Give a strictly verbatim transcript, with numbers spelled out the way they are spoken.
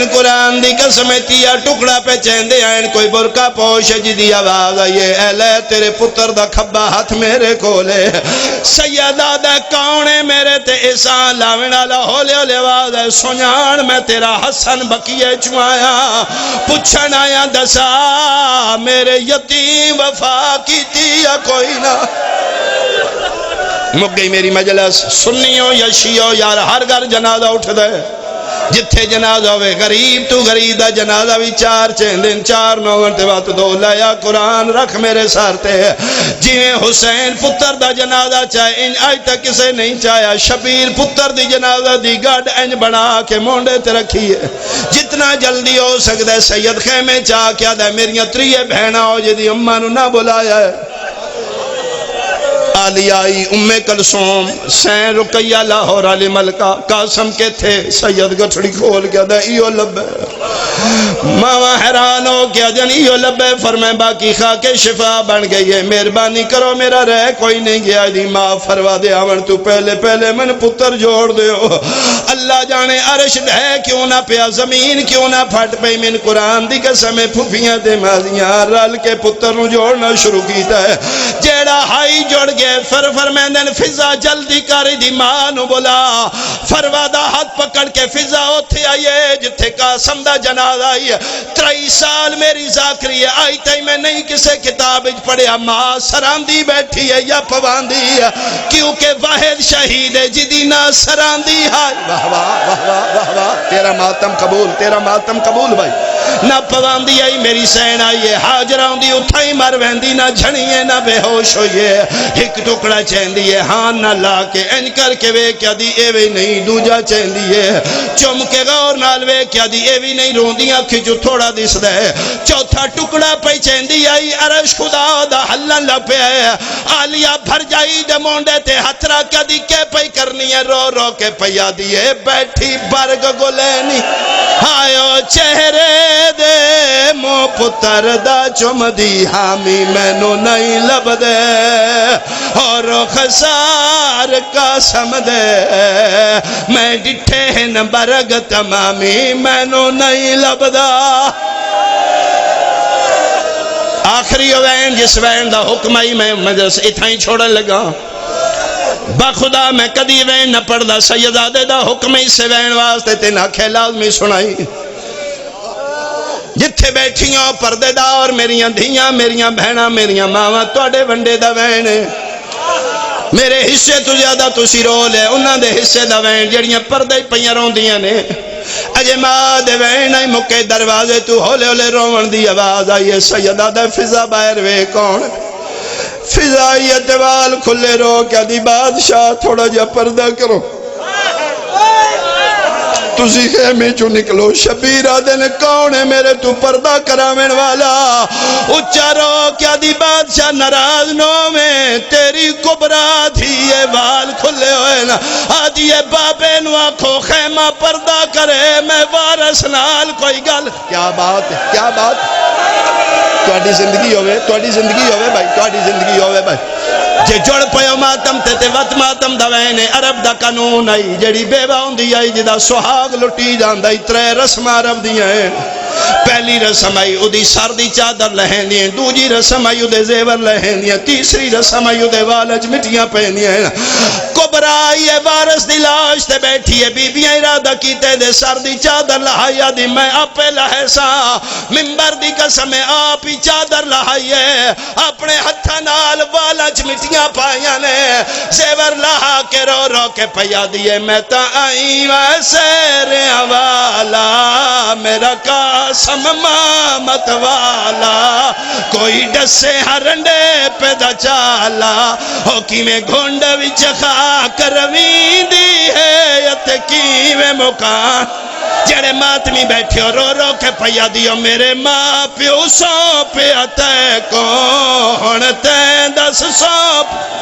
قرآن دی قسم ہے، تیا ٹکڑا پہ چیندے آئن، کوئی برقع پوش ہے جدی آواز آئی ہے، "اے لے تیرے پتر دا کھبا ہتھ میرے کول ہے۔" سید آدھا، "کون ہے میرے تے احسان لاون والا؟" ہولے ہولے آواز ہے، "سنجان، میں تیرا حسن بقیعے چوں آیا، پچھن آیا، دسا میرے یتیم وفا کیتی یا کوئی نہ؟" مک گئی میری مجلس۔ سنی ہو یا شیعہ ہو یار، ہر گھر جنازہ اٹھدا ہے۔ جتھے جنازہ ہوئے، غریب تو غریب دا جنازہ بھی چار چیندن، چار نوون تے وت دو لایا۔ قرآن رکھ میرے سر تے، جویں حسین پتر دا جنازہ چاہے انج اج تک کسے نہیں چاہیا۔ شبیر پتر دی جنازہ دی گڈ انج بنا کے مونڈے تے رکھی ہے۔ جتنا جلدی ہو سکدا ہے سید خیمے چا کے آدھا، "میریاں تریے بہناں ہو جدی اماں نو نہ بلایا ہے۔" عالیہ آئی، ام کلثوم، سین رقیہ لاہور والی ملکہ، قاسم کتھے؟ سید گٹھڑی کھول کے آدھا، "ایہو لبے۔" ماواں حیران ہو کے آدھن، "ایہو لبے؟" فرمائے، "باقی خاک شفا بن گئی ہے، مہربانی کرو، میرا رہ کوئی نہیں گیا۔" دی ماں فروا دے آون تو پہلے پہلے من پتر جوڑ دیو۔ اللہ جانے عرش ڈھے کیوں نہ پیا، زمین کیوں نہ پھٹ پئی۔ من قرآن دی قسم ہے، پھپھیاں تے ماضیاں رل کے پتر نو جوڑنا شروع کیتا ہے۔ جیڑا ہائی جڑ گئے، پھر فرمیندن، "فضہ جلدی کر، دی ماں نو بلا۔" فروا دا ہاتھ پکڑ کے فضہ اوتھے آئی ہے جتھے قاسم دا جنازہ آئی ہے۔ ترائی سال میری ذاکری ہے، آئی تائیں میں نہیں کسے کتاب وچ پڑھیا ماں سراندی بیٹھی ہے یا پواندی ہے، کیونکہ واحد شہید ہے جدی نہ سراندی ہے۔ واہ واہ، واہ واہ، واہ واہ، تیرا ماتم قبول، تیرا ماتم قبول بھائی۔ نہ پواندی آئی، میری سین آئی ہے، ہاجرہ ہوندی اتھاں ہی مر ویندی، نہ جھنی ہے نہ بے ہوش ہوئی ہے۔ ہک ٹکڑا چیندی ہے، ہاں نہ لا کے انج کر کے ویکھ کے آدھی، "اے وی نہیں۔" دوجا چیندی ہے، چم کے غور نال ویکھ کے آدھی، "اے وی نہیں۔" روندیاں اکھیں چوں تھوڑا دسدا ہے۔ چوتھا ٹکڑا پئی چیندی آئی، عرش خدا دا ہلن لگ پیا ہے۔ عالیہ بھرجائی دے مونڈے تے ہتھ رکھ کے آدھی، "کے پئی کرنی ہے؟" رو رو کے پئی آدھی ہے، بیٹھی برگ گلینی۔ ہائے او چہرے دے منہ پتر دا چمدی، حامی مینوں نہیں لبدے۔ او رخسار قاسم دے میں ڈٹھے ہن برگ تمامی، مینوں نہیں لبدا۔ آخری او وین، جس وین دا حکم آئی، میں مجلس اتھاں ہی چھوڑن لگا۔ بخدا میں کدی وین نہ پڑھدا، سیدزادے دا حکم ہی سے وین واسطے، تین آکھے لازمی سنائی۔ جتھے بیٹھی ہو پردے دار، میریاں دھیاں، میریاں بہناں، میریاں ماواں، تہاڈے ونڈے دا وین ہے۔ میرے حصے تو زیادہ تسی رو لے انہاں دے حصے دا وین، جڑیاں پردے ہی پئیاں روندیاں نے۔ اجے ماں دے وین آئی مکے، دروازے تو ہولے ہولے روون دی آواز آئی ہے، سیدہ دا فضہ باہر وے کون؟ فضہ آئی ہے تے وال کھلے، رو کے آدھی، "بادشاہ، تھوڑا جہا پردہ کرو۔" تسی خیمے چوں نکلو۔ شبیر آدھے نے، "کون ہے میرے تو پردہ کراون والا؟" اچا رو کے آدھی، "بادشاہ ناراض نہ ہوویں، تیری کبریٰ دھی ہے۔" وال کھلے ہوئے نا۔ آدھی ہے، "بابے نو آکھو خیمہ پردہ کرے، میں وارث نال کوئی گل۔" کیا بات ہے، کیا بات۔ تہاڈی زندگی ہووے، تہاڈی زندگی ہووے بھائی، تہاڈی زندگی ہووے بھائی۔ جے جڑ پئے ہو ماتم تے، تے وت ماتم دا وین ہے۔ عرب دا قانون آئی، جیڑی بیوہ ہوندی آئی، جدا سہاگ لٹی جاندا آئی، ترے رسماں عرب دیاں ہیں۔ پہلی رسم آئی، اودی سر دی چادر لہیندی ہیں، دوجی رسم آئی، اودے زیور لہیندی ہیں، تیسری رسم آئی، اودے وال اچ مٹیاں پیندیاں ہیں۔ کبریٰ آئی ہے، وارث دی لاش تے بیٹھی ہے، بیبیاں ارادہ کیتے دے سر دی چادر لہائی، آدھی، "میں آپے لہے ساں۔" ممبر دی قسم ہے، آپ ہی چادر لہائی ہے، اپنے ہتھاں نال والاں چ مٹیاں پائیاں نے، زیور لہا کے رو رو کے پئی آدھی ہے، "میں تاں آئی ویسے رہیا والا، میرا قاسم ماں مت والا، کوئی ڈسے ہا رنڈے پہ دا چالا، او کیویں گھنڈ وچ خاک رویندی ہے، اتے کیویں مکان۔" جڑے ماتمی بیٹھے ہو، رو رو کے پئی آدھی ہو، "میرے ماں پیو سونپیا تیں کو، ہن تیں دس سونپ۔"